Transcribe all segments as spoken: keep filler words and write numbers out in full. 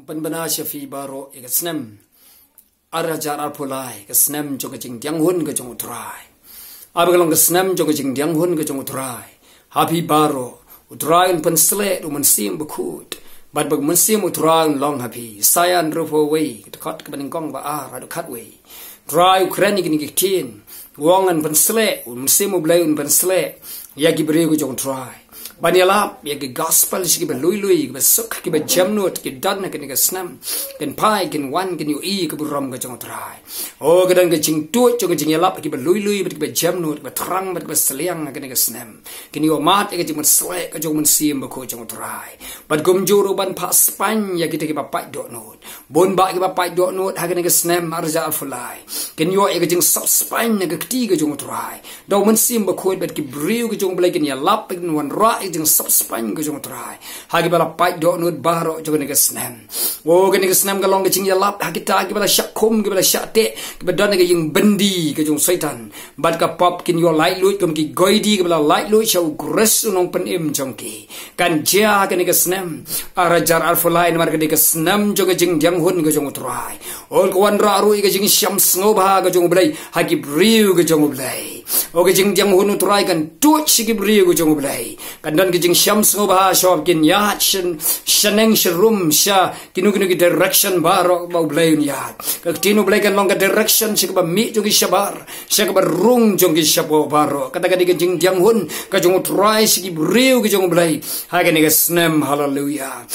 Pynbna sha phi baroh ïa ka snem ar hajar arphew lai, ka snem jong ka jingdiang hun ka jong U Trai. Haba ka long ka snem jong ka jingdiang hun ka jong U Trai, ha phi baroh U Trai un pynsleh da U Mynsiem Bakhuid, bad ba U Mynsiem U Trai un long ha phi. Isaïah hynriewphew wei, ka dkhot kaba nyngkong, ba ar haduh khatwei. U Trai u kren ïa kine ki ktien, u ong, yn pynsleh, U Mynsiem U Blei un pynsleh ïa ki briew ki jong U Trai ban ïalap ïa ki gospel sha kiba lui lui, kiba suk, kiba jemnud, ki don ha kane ka snem kin phai, kin wan, kin ïohi ïa ka burom ka jong U Trai. O, ka don ka jingtuid jong ka jingïalap ïa kiba lui lui bad kiba jemnud, kiba thrang bad kiba sliang ha kane ka snem. Kin ïohmad ïa ka jingpynsleh ka jong U Mynsiem Bakhuid jong U Trai. Bad kumjuh ruh ban phah spaiñ ïa kita kiba pait dohnud. Bun bah kiba pait dohnud ha kane ka snem ar hajar arphew lai kin ïoh ïa ka jingsop spaiñ na ka kti ka jong U Trai da U Mynsiem Bakhuid, bad ki briew ki jong U Blei kin ïalap, kin wanrah ïa ka jingsop spaiñ ka jong U Trai ha kiba la pait dohnud baroh jong kane ka snem. O, kane ka snem ka long ka jingïalap ha kita kiba la shah khum, kiba la shah teh, kiba don ha ka ïing byndi ka jong u Soitan. Bad ka pop kin ïoh laitluid kum ki koidi kiba la laitluid sha u Khrist U Nongpynim jong ki. Kan jia ha kane ka snem ar hajar arphew lai, namar kane ka snem jong ka jingdiang hun ka jong U Trai. O, ka wanrah ruh ïa ka jingshem sngewbha ka jong U Blei ha ki briew ka jong U Blei. O, ka jingdiang hun U Trai kan tuid sha ki briew ka jong U Blei. Kan don ka jingshem sngewbha sha ba kin ïaid sha, shaneng sharum, sha kino kino ki direction baroh ba U Blei un ïaid. Ka ktien U Blei kan long ka direction sha kaba mih jong ki shabar, sha kaba rung jong ki shapoh baroh. Kata ka dei ka jingdiang hun ka jong U Trai sha ki briew ki jong U Blei ha kane ka snem. Haleluia.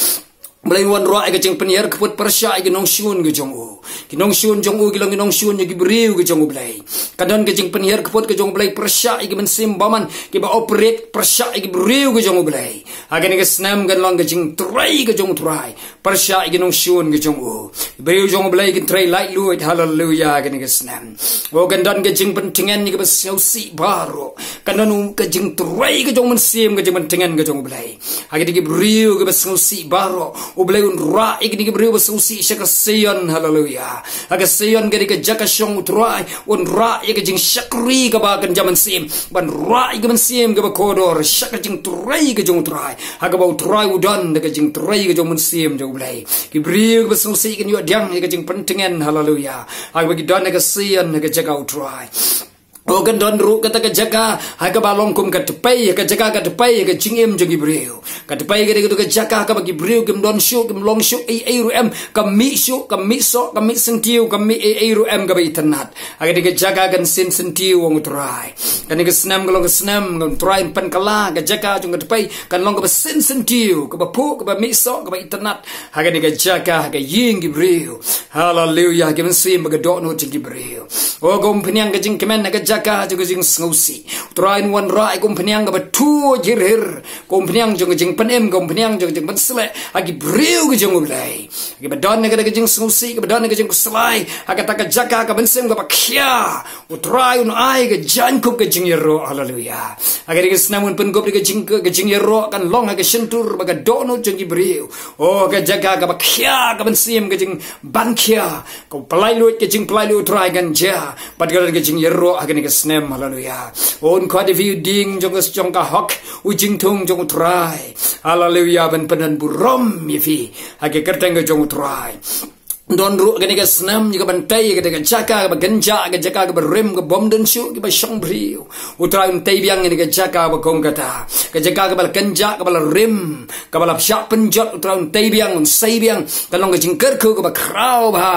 U Blei un wanrah ïa ka jingpynhiar kput pyrshah ïa ki nongshun ki jong u. Ki nongshun jong u ki long ki nongshun ïa ki briew ki jong U Blei. Ka don ka jingpynhiar kput ka jong U Blei pyrshah ïa ki mynsiem bymman kiba operate pyrshah ïa ki briew ki jong U Blei. Ha kane ka snem kan long ka jingtrei ka jong U Trai pyrshah ïa ki nongshun ki jong u. Briew jong U Blei kin trei laitluid, haleluia, ha kane ka snem. O, kan don ka jingpyntngen ïa kiba sngewsih baroh. Kan don ka jingtrei ka jong U Mynsiem, ka jingpyntngen ka jong U Blei ha kine ki briew kiba sngewsih baroh. U Blei un rah ïa kine ki briew ba sngewsih sha ka Sion, haleluia. Ha ka Sion ka dei ka jaka shong U Trai, un rah ïa ka jingshakri kaba kynja mynsiem, ban rah ïa ka mynsiem kaba kordor sha ka jingtrei ka jong U Trai, ha kaba U Trai u don da ka jingtrei ka jong U Mynsiem jong U Blei. Ki briew kiba sngewsih kin ïoh pdiang ïa ka jingpyntngen, haleluia, ha kaba ki don ha ka Sion, ha ka jaka U Trai. O, kan don ruh kata ka jaka ha kaba long kum ka tpei, ka jaka ka tpei ka jingim jong ki briew. Ka tpei ka dei kato ka jaka kaba ki briew kim don shuh, kim long shuh ei ei ruh em, ka mih shuh, ka mih soh, ka mih syntiew, ka mih ei ei ruh em kaba itynnat. Ha kane ka jaka kan syn syntiew, ong U Trai. Kane ka snem ka long ka snem U Trai un pynkylla, ka jaka jong ka tpei kan long kaba syn syntiew, kaba phuh, kaba mih soh, kaba itynnat. Ha kane ka jaka, ha ka ïing ki briew, haleluia, ki mynsiem ba ka dohnud jong ki briew. O, ka umphniang ka jingkmen ha ka jaka jong ka jingsngewsih. U Trai un wanrah ïa ka umphniang kaba tuid hir hir, ka umphniang jong ka jingpynim, ka umphniang jong ka jingpynsleh ha ki briew ki jong U Blei. Kiba don ha kata ka jingsngewsih, kiba don ha ka jingkhuslai, ha kata ka jaka, ka mynsiem kaba khia, U Trai un ai ka jaiñkup ka jingïaroh, haleluia. Ha kane ka snem un pynkup ïa ka jing, ka jingïaroh kan long ha ka shyntur ba ka dohnud jong ki briew. O, ka jaka kaba khia, ka mynsiem ka jingban khia, ka pynlait luid, ka jingpynlait luid U Trai kan jia. Bad ka don ka jingïaroh ha kane ka snem, haleluia. Un khot ïa phi u dieng jong ka, jong ka hok, u jingthung jong U Trai, haleluia, ban pyndon burom ïa phi ha ka kyrteng ka jong U Trai. Don ruh kane ka snem ïa kaban tei ïa kata ka jaka kaba kynjah, ka jaka kaba rim, ka bym don shuh kiba shong briew. U Trai un tei biang ïa ka jaka ba kum kata, ka jaka kaba la kynjah, kaba la rim, kaba la shah pynjot. U Trai un tei biang, un sei biang, kan long ka jingkyrkhu kaba khraw bha.